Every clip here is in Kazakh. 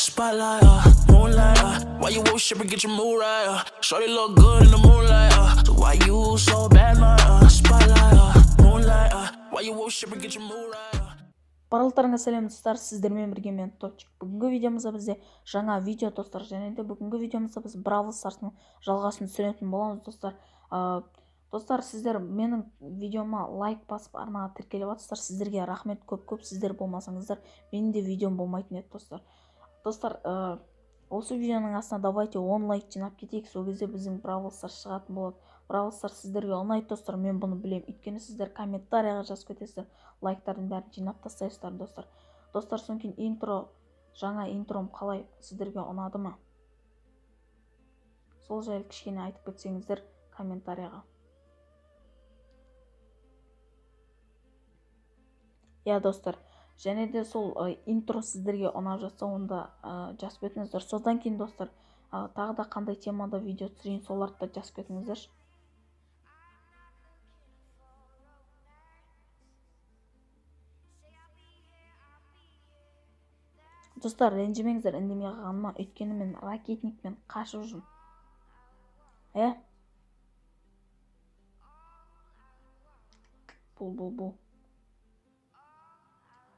Spotlight, moonlight, why you worship and get your mood right, Shorty look good in the moonlight, so why you so bad, my, spotlight, moonlight, why you worship and get your mood right, Барлықтарыңа сәлем, достар, сіздермен бірге мен, Топчик. Бүгінгі видеомызда бізде жаңа видео, достар, және де бүгінгі видеомызда біз Бравл Старстың жалғасын түсіретін боламыз, достар. Достар, сіздер менің видеома лайк басып, арнаға тіркеліп жатсыздар, сіздерге рахмет көп-көп. Сіздер болмасаңыздар, менің де видеом болмайтын еді, достар. Достар, осы видеоның астына давайте 10 лайк жинап кетейік, сол кезде біздің Бравл Старс шығатын болады. Бравл Старс сіздерге ұнайды, достар, мен бұны білемін, өйткені сіздер комментарияға жазып кетесіздер, лайктардың бәрін жинап тастайсыздар, достар. Достар, содан кейін интро, жаңа интром қалай, сіздерге ұнады ма? Сол жайлы кішкене айтып кетсеңіздер комментарияға. Иә, достар, және де сол интро сіздерге ұнап жатса, онда жазып кетіңіздер. Содан кейін, достар, тағы да қандай темада видео түсірейін, соларды да жазып кетіңіздерші. Достар, ренжімеңіздер үндемей қалғаныма, өйткені мен ракетникпен қашып жүрмін. Ә? Бұл, бұл, бұл.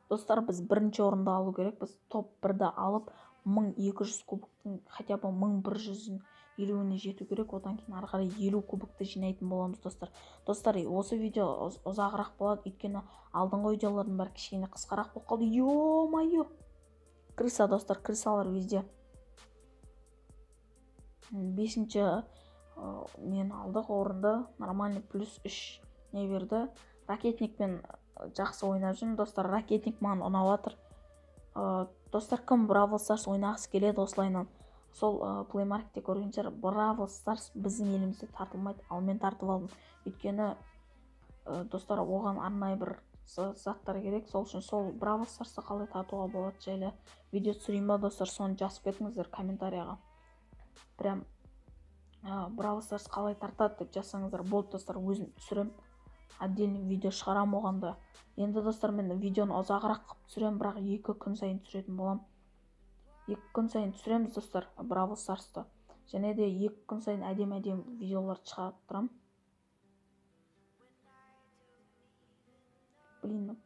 Достар, біз бірінші орынды алу керек. Біз топ бірді алып, мың екі жүз кубоктың хотя бы мың бір жүзін елуіне жету керек. Одан кейін ары қарай 50 кубокты жинайтын боламыз, достар. Достар, осы видео ұзағырақ болады, өйткені алдыңғы видеолардың бәрі кішкене қысқарақ болып қалды. Ё-моё! Крыса, достар, крысалар везде. Бесінші нені алдық орынды, нормальный плюс 3 не берді. Ракетникпен жақсы ойнап жүрмін, достар. Ракетник маған ұнап жатыр. Достар, кім Бравл Старс ойнағысы келеді осылайынан, сол Play Marketте көргенше Бравл Старс біздің елімізде тартылмайды, ал мен тартып алдым. Өйткені, достар, оған арнайы бір заттар керек. Сол үшін сол Бравл Старсты қалай тартуға болады жайлы видео түсірейін ба, достар, соны жазып кетіңіздер комментарияға. Прям Бравл Старс қалай тартады деп жазсаңыздар болды, достар, өзім түсірем, отдельный видео шығарам оған да. Енді, достар, мен видеоны ұзағырақ қылып түсірем, бірақ 2 күн сайын түсіретін болам. 2 күн сайын түсіреміз, достар, Бравл Старсты. Және де 2 күн сайын әдемі-әдемі видеоларды шығарып тұрам. Блин,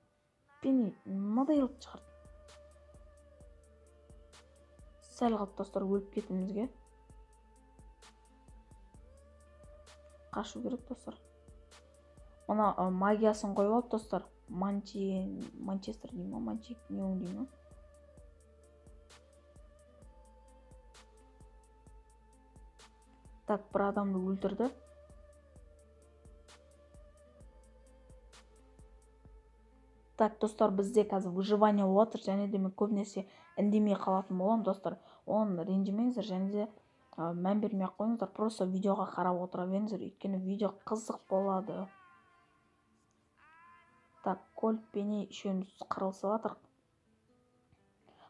Пенни надоел шығарды. Сәл қалды, достар, өліп кетуімізге. Қашу керек, достар. Мына магиясын қойып алып, достар. Манчестер дей ма, Манчестер дей ма? Так, бір адамды өлтірді. Так, достар, бізде қазір выживание болып жатыр, және де мен көбінесе үндемей қалатын боламын, достар. Оны ренжімеңіздер, және де мән бермей ақ қойыңыздар, просто видеоға қарап отыра беріңіздер, өйткені видео қызық болады. Так, Кольт, Пенни үшеуміз қырылысып жатырық.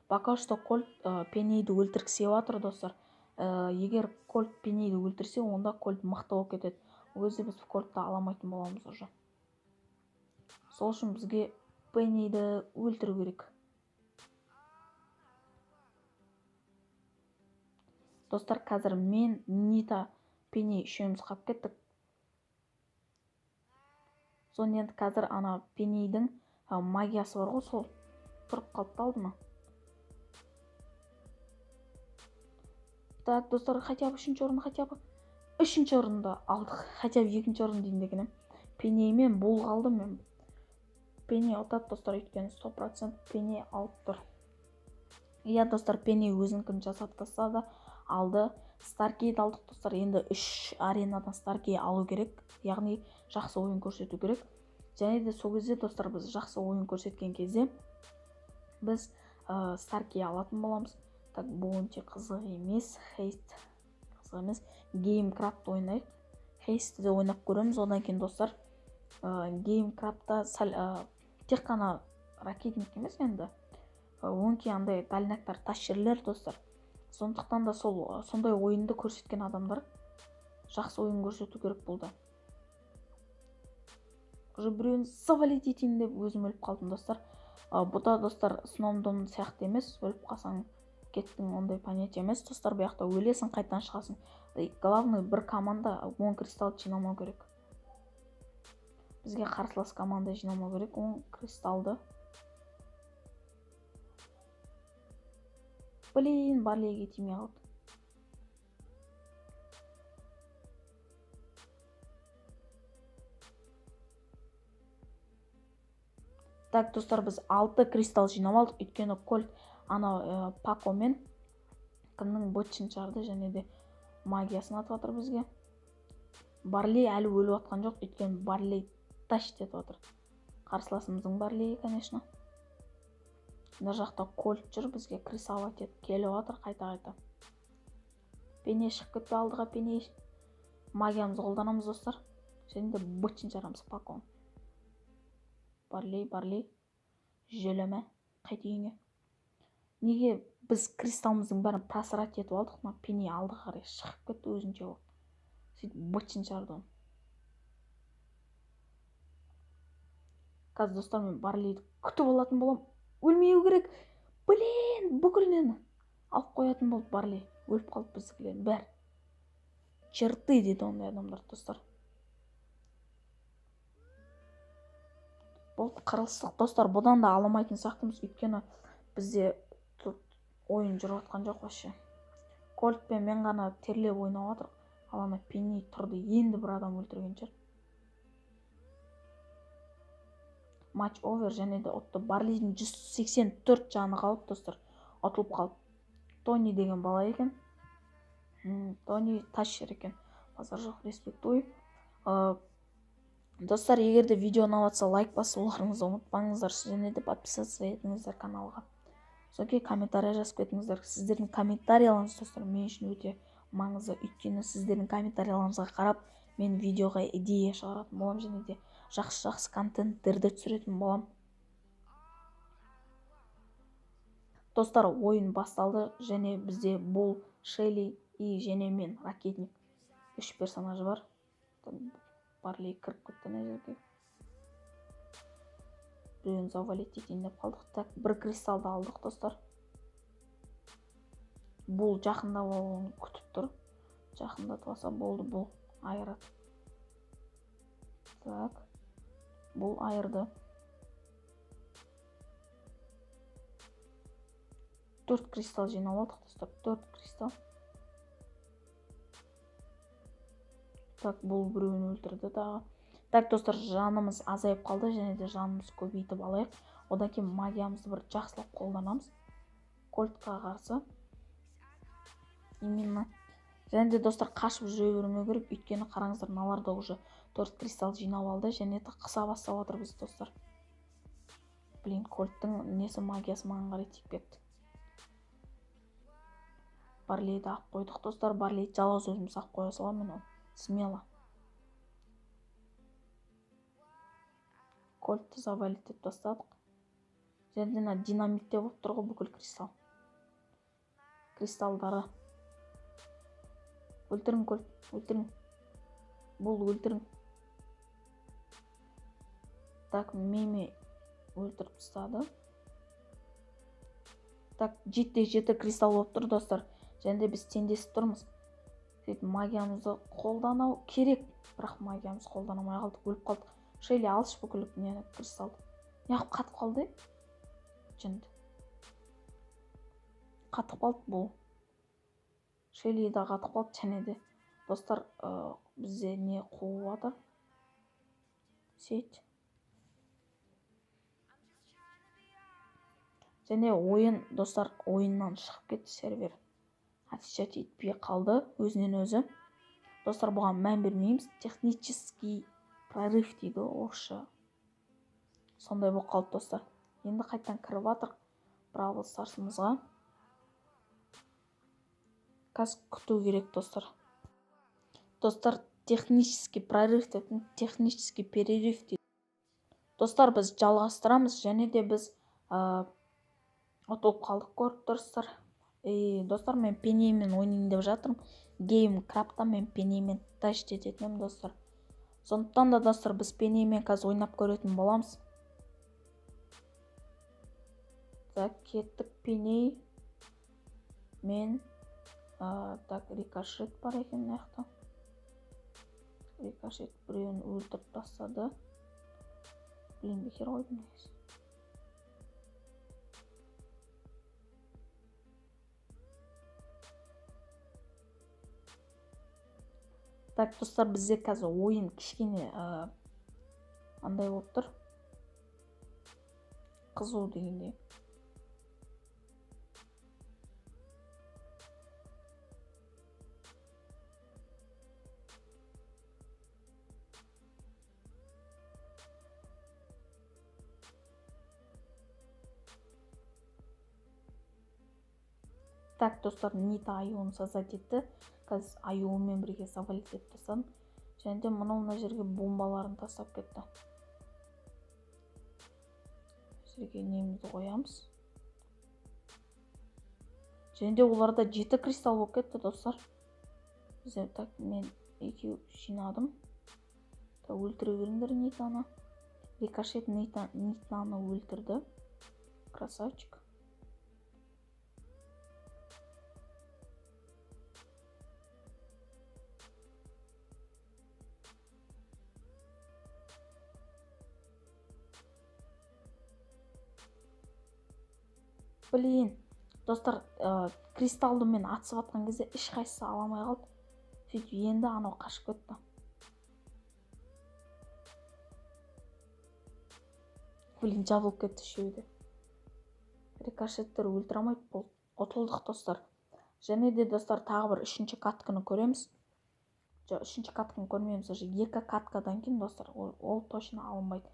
Пока что Кольт Пенниді өлтіргісі келіп жатыр, достар. Егер Кольт Пенниді өлтірсе, онда Кольт мықты болып кетеді. Ол кезде біз Кольтты ала алмайтын боламыз уже. Сол үшін бізге Пенниді өлтіру керек. Достар, қазір мен, Нита, Пенни үшеуміз қалып кеттік. Соны енді қазір ана Пеннидің магиясы бар ғой, сол тұрып қалыпты алдыма. Так, достар, хотя бы үшінші орын, хотя бы үшінші орынды алдық. Хотя бы екінші орын дейін деген едім. Пенни мен Бул қалды мен. Пенни ұтады, достар, өйткені 100% Пенни алып тұр. Иә, достар, Пенни өзінікін жасап тастады, алды. Старкейді алдық, достар. Енді 3 аренадан Старкей алу керек, яғни жақсы ойын көрсету керек. Және де сол кезде, достар, біз жақсы ойын көрсеткен кезде біз Старкей алатын боламыз. Так, бұл онша қызық емес, хейт қызық емес. Геймкрафт ойнайық. Хейтті де ойнап көреміз. Одан кейін, достар, Геймкрафтта сәл тек қана ракетник емес енді. Өңкей андай дальняктар, тас жерлер, достар. Сондықтан да сондай ойынды көрсеткен адамдар жақсы ойын көрсету керек болды. Уже біреуін завалить етейін деп өзім өліп қалдым, достар. Бұ да, достар, Сноудон сияқты емес, өліп қалсаң кеттің, ондай понятие емес достар. Бұл жақта өлесің, қайтадан шығасың. Главный бір команда 10 кристалл жинамау керек. Бізге қарсылас команда жинамау керек 10 кристаллды. Блин, Барлейге тимей қалды. Так, достар, біз 6 кристалл жинап алдық. Өйткені Кольт анау Пакомен кімнің бытшын шығарды және де магиясын атып жатыр бізге. Барлей әлі өліп жатқан жоқ, өйткені Барлей тащ етіп жатыр. Қарсыласымыздың Барлейі, конечно. Мына жақта Кольт жүр, бізге крисовать етіп келіп жатыр қайта-қайта. Пене шығып кетті алдыға, пене. Магиямызды қолданамыз достар. Және де бытшын шығарамыз Паконы. Барлей, Барлей, жөлеме, қайт үйіңе. Неге біз кристалымыздың бәрін просрать етіп алдық? Мына пене алдыға қарай шығып кетті өзінше болып. Сөйтіп бытшын шығарды оны. Қазір достар мен Барлейді күтіп алатын боламын. Өлмеу керек. Блин, бүкіл нені алып қоятын болды Барлей. Өліп қалды біздікілердің бәрі. Черты дейді ондай адамдар достар. Болды, қырылыстық достар. Бұдан да аламайтын сияқтымыз, өйткені бізде тут ойын жүріп жатқан жоқ вообще. Кольтпен мен ғана терлеп ойнап жатырмық. Ал ана Пенни тұрды, енді бір адам өлтірген шығар. Матч овер және де ұтты. Барлейдің 184 жаны қалып достар, ұтылып қалды. Тони деген бала екен. Тони тащер екен. Базар жоқ, респектую. Достар, егер де видео ұнап жатса, лайк басуларыңызды ұмытпаңыздар және де подписаться етіңіздер каналға. Содан кейін комментарий жазып кетіңіздер. Сіздердің комментарияларыңыз достар мен үшін өте маңызды, өйткені сіздердің комментарияларыңызға қарап мен видеоға идея шығаратын боламын және де жақсы-жақсы контенттерді түсіретін боламын. Достар, ойын басталды және бізде Бол, Шелли и және мен ракетник 3 персонажы бар. Барлей кіріп кетті ана жерге. Біреуін завалить етейін деп қалдық. Так, бір кристалды алдық достар. Бұл жақындап алуын күтіп тұр. Жақындатып алса болды, бұл айырады. Так, бұл айырды. 4 кристалл жинап алдық достар, 4 кристалл. Так, бұл біреуін өлтірді тағы. Так, достар, жанымыз азайып қалды және де жанымыз көбейтіп алайық. Одан кейін магиямызды бір жақсылап қолданамыз. Кольтқа қарсы. Именно. Және де достар қашып жүре бермеу керек, өйткені қараңыздар, мыналар да уже 4 кристалл жинап алды және де қыса бастап жатыр біз достар. Блин, Кольттың несі магиясы маған қарай тиіп кетті. Барлейді алып қойдық достар. Барлейді жалғыз өзіміз алып қоя саламын мен оны. Смело. Кольтты завалить етіп тастадық. Және де мына динамитте болып тұр ғой бүкіл кристалл. Кристалдары. Өлтірің Кольт, өлтірің. Бұл өлтірің. Так, Меми өлтіріп тастады. Так, 7-7 кристалл болып тұр достар. Және де біз теңдесіп тұрмыз. Сөйтіп магиямызды қолдану керек, бірақ магиямызды қолдана алмай қалдық, өліп қалдық. Шелли алшы бүкіл нені, кристалды. Неғып қатып қалды? Жынды. Қатып қалды бұл. Шелли де қатып қалды және де достар, бізде не қуып жатыр? Сеть. Және ойын, достар, ойыннан шығып кетті сервер. Отвечать етпей қалды өзінен өзі. Достар, бұған мән бермейміз. Технический прорыв дейді орысша. Сондай болып қалды достар. Енді қайтадан кіріп жатырық Бравл Старсымызға. Қазір күту керек достар. Достар, технический прорыв деп, технический перерыв дейді. Достар, біз жалғастырамыз және де біз ұтылып қалдық, көріп тұрсыздар. Достар, мен Пеннимен ойнайын деп жатырмын. Геймкрафтта мен Пеннимен тащ ететін едім достар. Сондықтан да достар, біз Пеннимен қазір ойнап көретін боламыз. Так, кеттік Пенни. Мен так, рикошет бар екен мына жақта. Рикошет біреуін өлтіріп тастады. Блин, бекер қойдым негізі. Так, достар, бізде қазір ойын кішкене андай болып тұр. Қызу дегендей. Так, достар, Нита аюын создать етті. Қазір аюымен бірге завалить етіп тастадым. Және де мынау мына жерге бомбаларын тастап кетті. Жерге немізді қоямыз. Және де оларда 7 кристалл болып кетті, достар. Бізде, так, мен екеу жинадым. Так, өлтіре беріңдер Нитаны. Рикошет Нитаны өлтірді. Красавчик. Блин, достар, кристалды мен атысып атқан кезде ешқайсысы ала алмай қалды. Сөйтіп енді анау қашып кетті. Блин, жабылып кетті үшеуі де. Рикошеттер өлтіре алмайды, бұл ұтылдық, достар. Және де, достар, тағы бір үшінші катканы көреміз. Жоқ, үшінші катканы көрмейміз, уже 2 каткадан кейін, достар, ол точно алынбайды.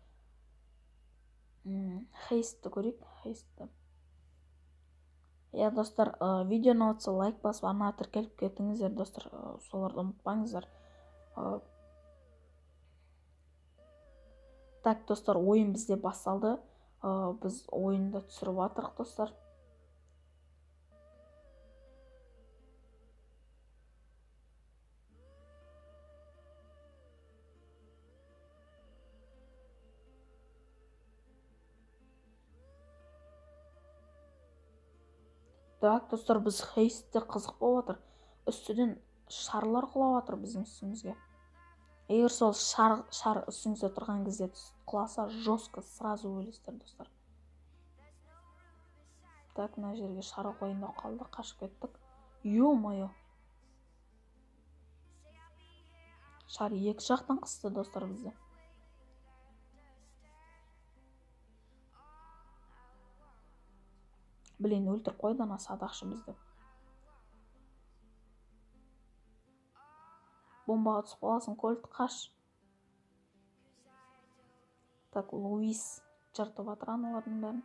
Хейстті көрейік, хейстті. Иә, достар, видеоны ұнатса лайк басып, арнаға тіркеліп кетіңіздер, достар, соларды ұмытпаңыздар. Так, достар, ойын бізде басталды. Біз ойынды түсіріп жатырық, достар. Так, достар, біз хейстте қызық болып жатыр. Үстіден шарлар құлап жатыр біздің үстімізге. Егер сол шар үстіңізде тұрған кезде құласа, жестко сразу өлесіздер, достар. Так, мына жерге шар қойын да қалды, қашып кеттік. Ё-моё. Шар екі жақтан қысты, достар, бізді. Блин, өлтіріп қойды ана садақшы бізді. Бомбаға түсіп қаласың, Кольт, қаш. Так, Луис жыртып жатыр аналардың бәрін.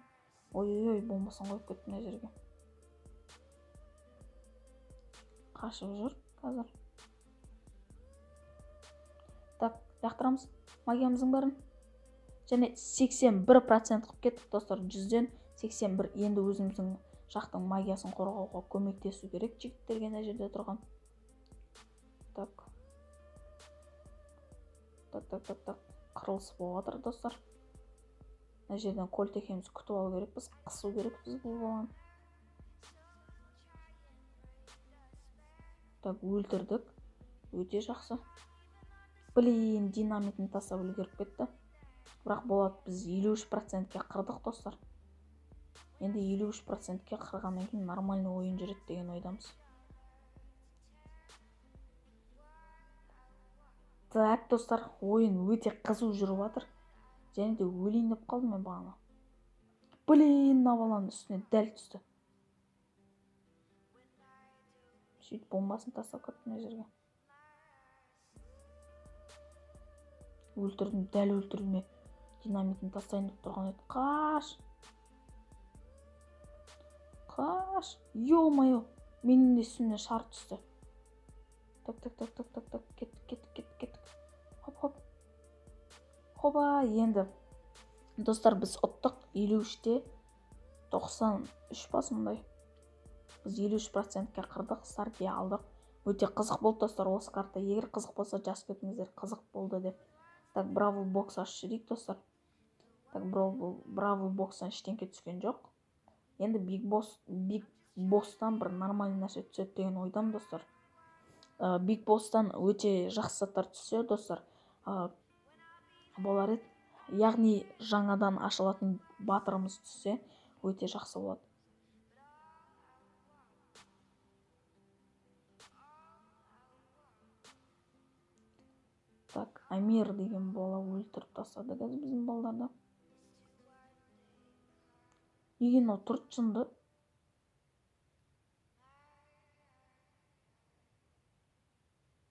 Ой-ой-ой, бомбасын қойып кетті мына жерге. Қашып жүр қазір. Так, лақтырамыз магиямыздың бәрін. Және 81% қылып кеттік, достар, 100-ден 81. Енді өзіміздің жақтың магиясын қорғауға көмектесу керек жігіттерге мына жерде тұрған. Так. Так, так, так, так. Қырылыс болып жатыр, достар. Мына жерден Кольт екеуміз күтіп алу керекпіз, қысу керекпіз бұл баланы. Так, өлтірдік. Өте жақсы. Блин, динамитін тастап үлгеріп кетті. Бірақ болады, біз 53%-ке қырдық, достар. Енді 53%-ке қырғаннан кейін нормальный ойын жүреді деген ойдамыз. Так, достар, ойын өте қызу жүріп жатыр. Және де өлейін деп қалдым мен бағана. Блин, мына баланың үстіне дәл түсті. Сөйтіп бомбасын тастап кетті мына жерге. Өлтірдім, дәл өлтірдім. Динамитін тастайын деп тұрған еді. Қаш! Қаш! Ё-моё! Менің де үстімнен шар түсті. Так, так, так, так, так, так, кеттік, кеттік, кеттік, кеттік. Хоп, хоп. Хоба, енді. Достар, біз ұттық. 53-те 93 па сондай. Біз 53%-ке қырдық, Сарки алдық. Өте қызық болды, достар, осы карта. Егер қызық болса, жазып кетіңіздер, қызық болды деп. Так, Бравл бокс ашып жіберейік, достар. Так, Бравл бокстан ештеңке түскен жоқ. Енді Биг Босс, Биг Босстан бір нормальный нәрсе түседі деген ойдамын достар. Биг Босстан өте жақсы заттар түссе достар, болар еді. Яғни жаңадан ашылатын батырымыз түссе өте жақсы болады. Так, Амир деген бала өлтіріп тастады қазір біздің балдарды. Неге мынау тұрды жынды?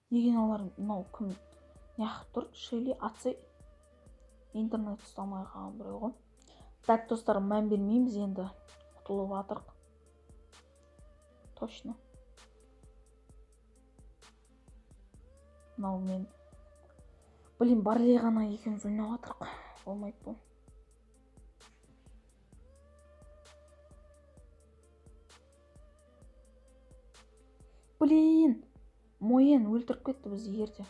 Неге мыналар, мынау кім? Неғып тұр? Шелли атсай. Интернет ұстамай қалған біреу ғой. Так, достар, мән бермейміз енді. Ұтылып жатырық. Точно. Мынау мен. Блин, Барлей ғана екеуміз ойнап жатырық. Болмайды бұл. Блин, Моен өлтіріп кетті бізді ерте.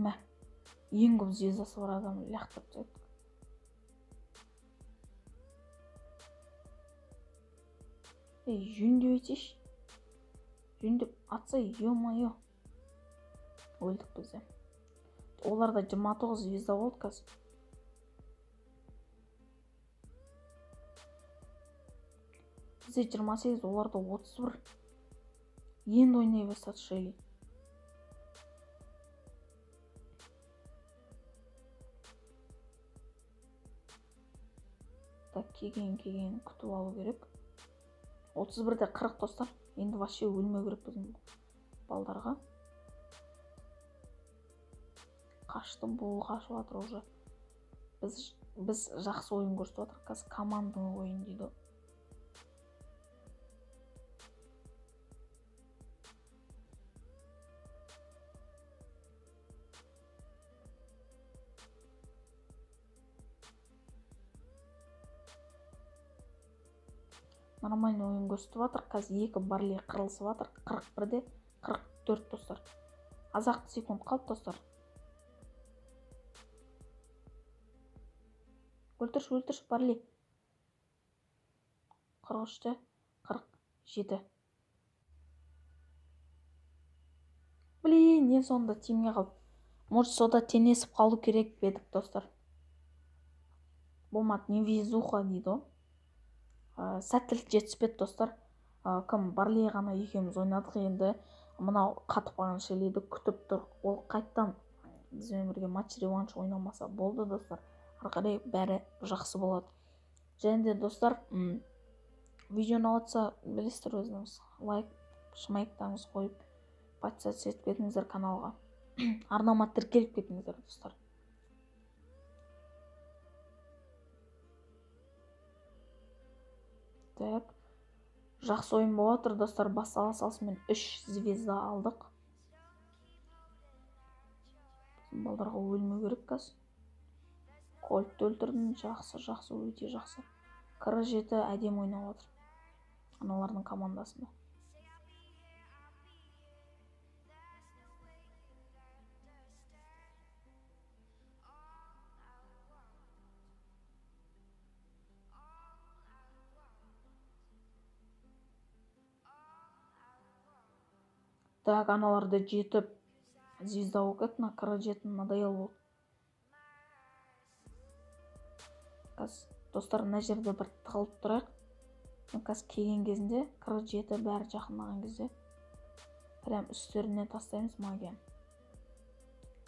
Мә, ең көп звездасы бар адам лақтырып тастады. Ей, жөндеп етейші. Жөндеп атса, ё-моё. Өлдік бізде. Оларда 29 звезда болды қазір. Бізде 28, оларда 31. Енді ойнай бастады Шелли. Так, келген күтіп алу керек. 31-де 40 достар. Енді вообще өлмеу керек біздің балдарға. Қашты, бұл қашып жатыр уже. Біз жақсы ойын көрсетіп жатырмыз. Қазір команданың ойын дейді. Нормальный ойын көрсетіп жатыр. Қазір екі Барлей қырылысып жатыр. 41-де 44 достар. Аз-ақ секунд қалды достар. Өлтірші, өлтірші Барлей. 43-те 47. Блин, не сонда тимей қалды. Может, сода теңесіп қалу керек пе едік достар. Болмады, невезуха дейді ғой. Сәттілік жетіспеді достар. Кім Барлей ғана екеуміз ойнадық. Енді мынау қатып қалған Шеллиді күтіп тұр. Ол қайттан бізбен бірге матч реванш ойнамаса болды достар. Ары қарай бәрі жақсы болады. Және де достар, видео ұнап жатса білесіздер өзіңіз, лайк, шмайктарыңызды қойып подписаться етіп кетіңіздер каналға. Арнама тіркеліп кетіңіздер достар. Так, жақсы ойын болып жатыр достар. Бастала салысымен 3 звезда алдық. Біздің балдарға өлмеу керек қазір. Кольтті өлтірдім. Жақсы, жақсы, өте жақсы. 47 әдемі ойнап жатыр аналардың командасында. Так, аналарды жетіп звезда болып кетті. Мына 47 надоел болды. Қазір достар мына жерде бір тығылып тұрайық. Қазір келген кезінде 47 бәрі жақындаған кезде прям үстеріне тастаймыз магия.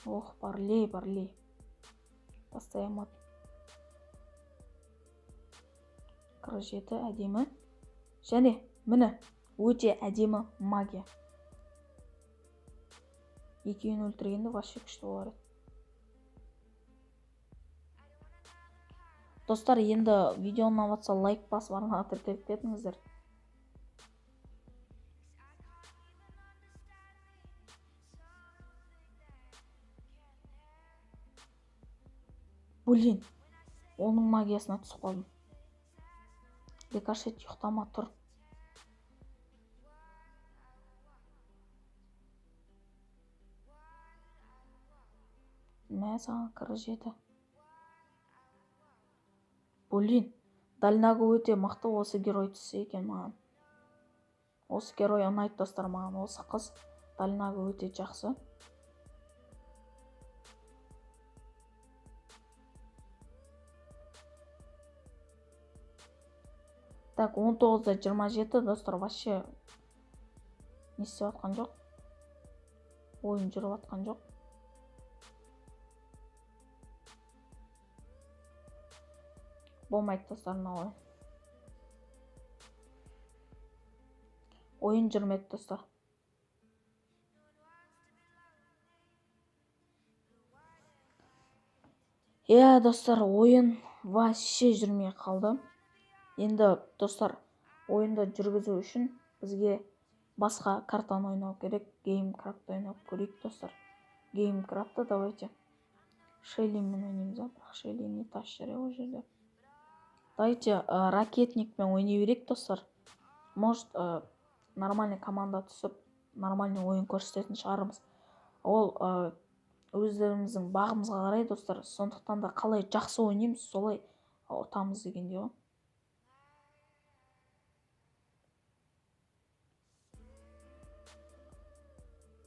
Ох, Барлей, Барлей. Тастай алмады. 47 әдемі. Және міне өте әдемі магия. Екеуін өлтіргенде вообще күшті болар еді. Достар, енді видео ұнап жатса лайк басып арнаға тіркеліп кетіңіздер. Блин, оның магиясына түсіп қалдым. Рикошет, ұйықтама, тұр. Мә саған 47. Блин, дальнагы өте мықты осы герой түссе екен маған. Осы герой ұнайды достар маған, осы қыз дальнагы өте жақсы. Так, 19-да 27 достар, вообще не істеп жатқан жоқ. Ойын жүріп жатқан жоқ. Болмайды достар мына ойын. Ойын жүрмеді достар. Иә достар, ойын вообще жүрмей қалды. Енді достар, ойынды жүргізу үшін бізге басқа картаны ойнау керек. Геймкрафт ойнап көрейік достар. Геймкрафтты давайте Шеллимен ойнаймыз, бірақ Шелли не тас жер ол жерде. Давайте ракетникпен ойнай берейік достар. Может, нормальный команда түсіп, нормальный ойын көрсететін шығармыз. Ол өздеріміздің бағымызға қарай достар. Сондықтан да қалай жақсы ойнаймыз, солай ұтамыз дегендей ғой.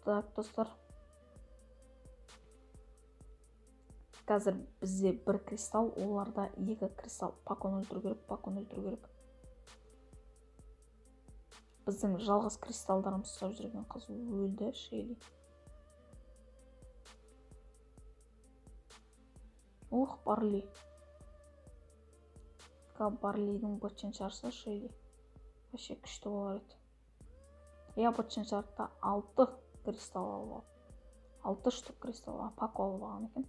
Так, достар. Қазір бізде бір кристалл, оларда 2 кристалл. Пакон өлтіру керек, пакон өлтіру керек. Біздің жалғыз кристалдарымыз ұстап жүрген қыз өлді, Шелли. Ух, Барли. Барлидің бытшын шарсы Шелли. Вообще күшті болар еді. Я бытшын шартта 6 кристалл алып алды. 6 штук кристалл, пако алып алған екен.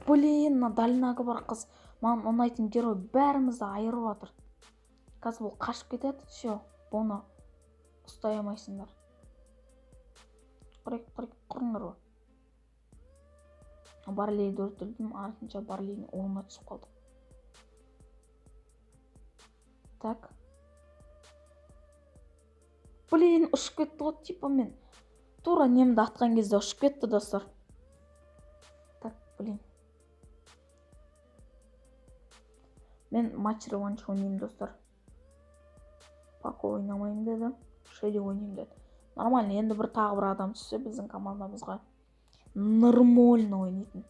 Блин, мына дальнагы бар қыз, маған ұнайтын герой бәрімізді айырып жатыр. Қазір бұл қашып кетеді, все, бұны ұстай алмайсыңдар. Құрек, құрек, құрыңдар ғой. Барлейді өлтірдім, артынша Барлейдің оңына түсіп қалдық. Так. Блин, ұшып кетті ғой, типа мен. Тура немді атқан кезде ұшып кетті, достар. Так, блин. Мен матч реванш ойнаймын, достар. Пако ойнамаймын деді, Шелли ойнаймын деді. Нормально, енді бір тағы бір адам түссе біздің командамызға нормально ойнайтын.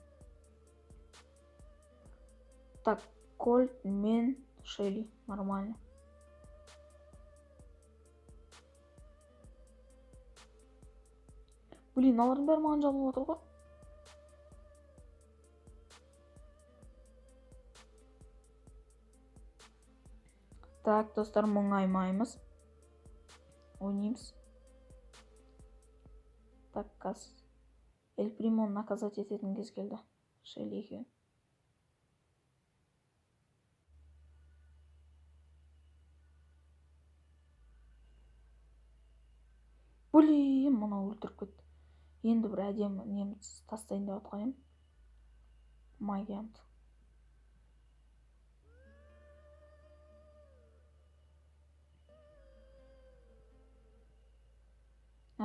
Так, Кольт, мен, Шелли, нормально. Блин, алардың бәрі маған жабылып отыр ғой. Так, достар, мұңаймаймыз. Ойнаймыз. Так, қазір Эль Примоны наказать ететін кез келді. Шелли екеуін. Блин, мынау өлтіріп кетті. Енді бір әдемі немді тастайын деп жатқан едім. Магиямды.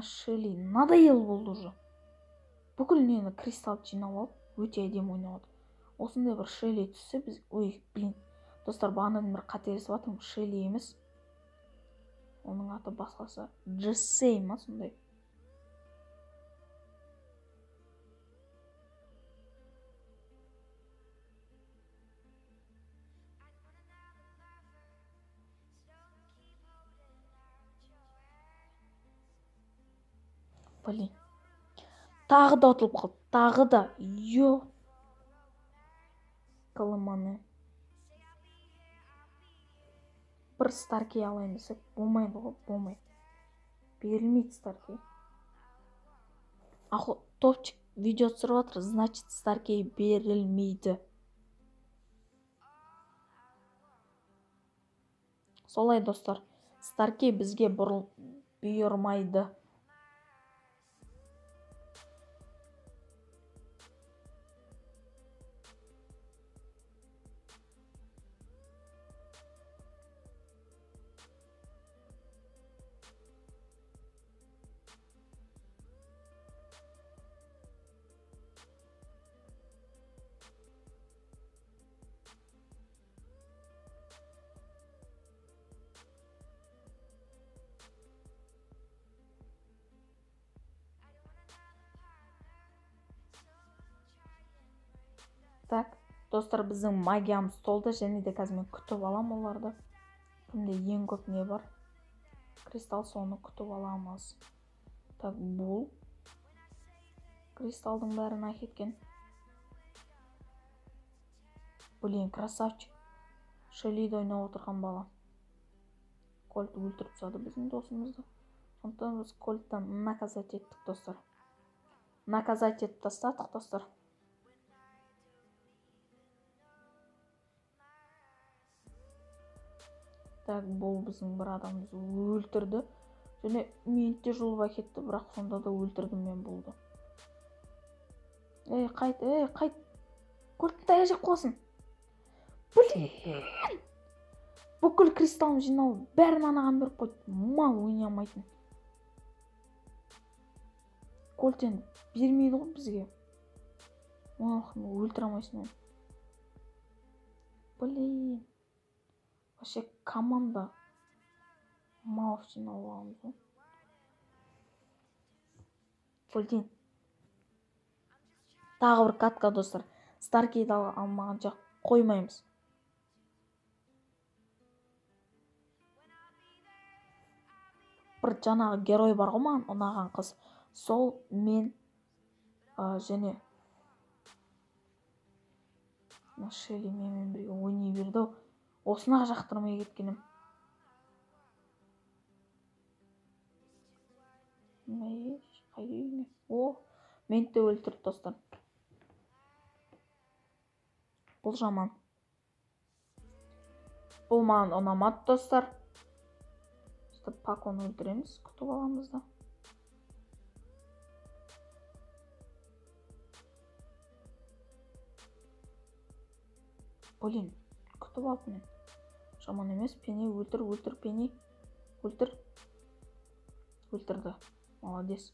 Шелли надоел болды уже. Бүкіл нені кристалл жинап алып, өте әдемі ойнап отыр. Осындай бір Шелли түссе біз, ой, блин. Достар, бағанадан бір қателесіп жатырмын. Шелли емес. Оның аты басқасы. Джессей ма сондай? Блин. Тағы да ұтылып қалды. Тағы да. Йо. Колыманы. Бір Старкей алайын десек, болмайды ғой, болмайды. Берілмейді Старкей. Ахо, топчик видео түсіріп жатыр, значит Старкей берілмейді. Солай, достар. Старкей бізге бұйырмайды. Так, достар, біздің магиямыз толды, және де қазір мен күтіп алам оларды. Кімде ең көп не бар? Кристалл, соны күтіп аламыз. Так, бұл кристалдың бәрін әкеткен. Блин, красавчик. Шеллиді ойнап отырған бала. Кольт өлтіріп тастады біздің досымызды. Сондықтан біз Кольттан наказать еттік, достар. Наказать етіп тастадық, достар. Так, бұл біздің бір адамымызды өлтірді. Және мені де жұлып әкетті, бірақ сонда да өлтірдім мен бұлды. Ей, қайт, ей, қайт. Кольттің таяқ жеп қаласың. Блин! Бүкіл кристалым жиналып, бәрін анаған беріп қойды. Мал ойнай алмайтын. Кольт енді бермейді ғой бізге. Оны өлтіре алмайсың оны. Блин. Вообще команда мал жиналып алғанбыз ғой. Блин. Тағы бір катка, достар. Старкейді алмағанша қоймаймыз. Бір жаңағы герой бар ғой маған ұнаған қыз. Сол мен, және мына Шелли менімен бірге ойнай берді ау. Осыны жақтырмай кеткенім. Қай үйіңе? О, мені де өлтірді, достар. Бұл жаман. Бұл маған ұнамады, достар. Сөйтіп Паконы өлтіреміз, күтіп аламыз да. Блин, күтіп алып мен. Жаман емес, Пенни өлтір, өлтір, Пенни. Өлтір. Өлтірді. Молодец.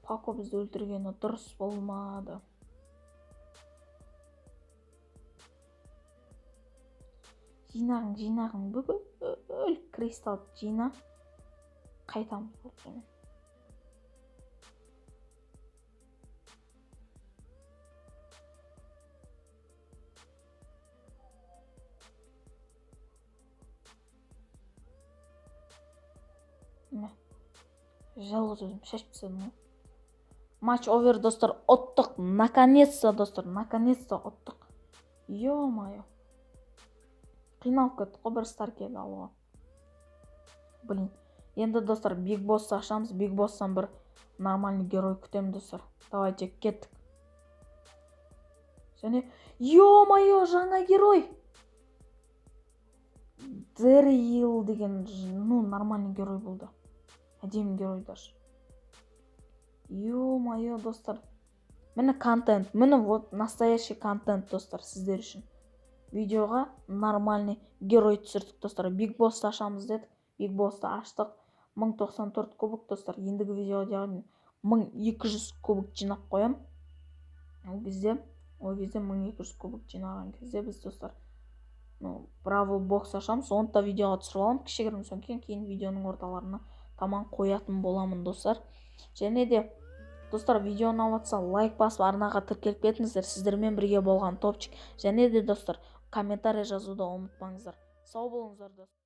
Пако бізді өлтіргені дұрыс болмады. Жинағың, жинағың, бүкіл кристалл жина. Қайтамыз бұл. Жалғыз өзім шашып тастадым ғой. Матч овер, достар, ұттық. Наконец-то, достар, наконец-то ұттық. Ё-моё. Қиналып кеттік қой бір Старкейді алуға. Блин. Енді, достар, Биг Боссты ашамыз. Биг Босстан бір нормальный герой күтемін, достар. Давайте, кеттік. Және, ё-моё, жаңа герой. Дэрил деген, ну, нормальный герой болды. Әдемі герой даже. Ё-моё, достар. Міне контент, міне вот настоящий контент, достар, сіздер үшін. Видеоға нормальный герой түсірдік, достар. Биг Боссты ашамыз дедік. Биг Боссты аштық. 1094 кубок, достар. Ендігі видеода яғни 1200 кубок жинап қоям. Ол кезде 1200 кубок жинаған кезде біз, достар, ну, Бравл бокс ашамыз. Оны да видеоға түсіріп аламын. Кішігірім соң кейін видеоның орталарына таман қоятын боламын, достар. Және де, достар, видео ұнап жатса, лайк басып, арнаға тіркеліп кетіңіздер. Сіздермен бірге болған Топчик. Және де, достар, комментарий жазуды ұмытпаңыздар. Сау болыңыздар, достар.